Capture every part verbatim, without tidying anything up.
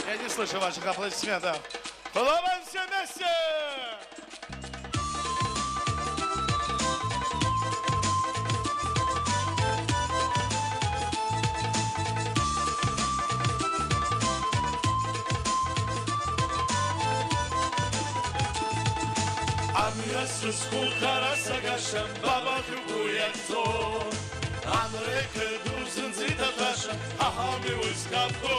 Я не слышал ваших аплодисментов. Хлопаем все вместе! Ам ea s-sculj cara s-agashã, baba hiu cu ea tsi-o. Ãn rãcã dush dzãndzita ta sh-, aha, mi uits cã-vo.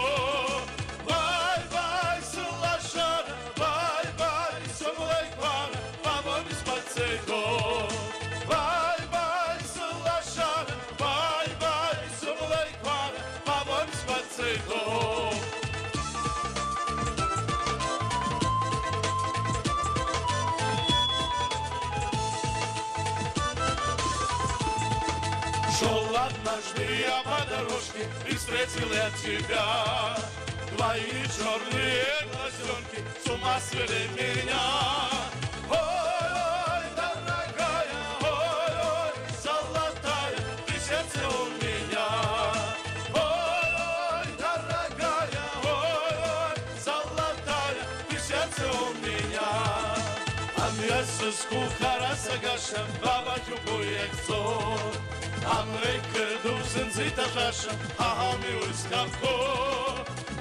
Bai, bai, s-lãsh arã, bai, bai, s-mlãc vara, baba mi spatsi-do. Bai, bai, s-lãsh arã, bai, bai, s-mlãc vara, baba mi spatsi-do. Шоколадна жди я по дорожке и встретила тебя. Твои чёрные глазёнки с ума свели меня. Ой, ой, дорогая, ой, ой, золотая, ты в сердце у меня. Ой, ой, дорогая, ой, ой, золотая, ты в сердце у меня. Ам ea s-sculj cara s-agashã, baba hiu cu ea tsi-o. Ãn rãcã dush dzãndzita ta sh-, aha, mi uits cã-vo.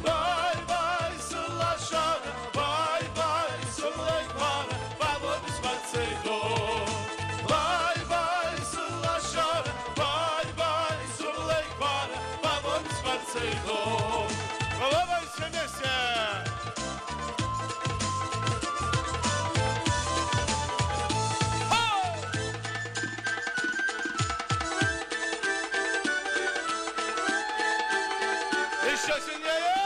Bai, bai, s-lãsh arã, bai, bai, s-mlãc vara, baba mi spatsi-do. Bai, bai, s-lãsh arã, bai, bai, s-mlãc vara, baba mi spatsi-do. Bravo, S M S! Ho! Ещё сильнее!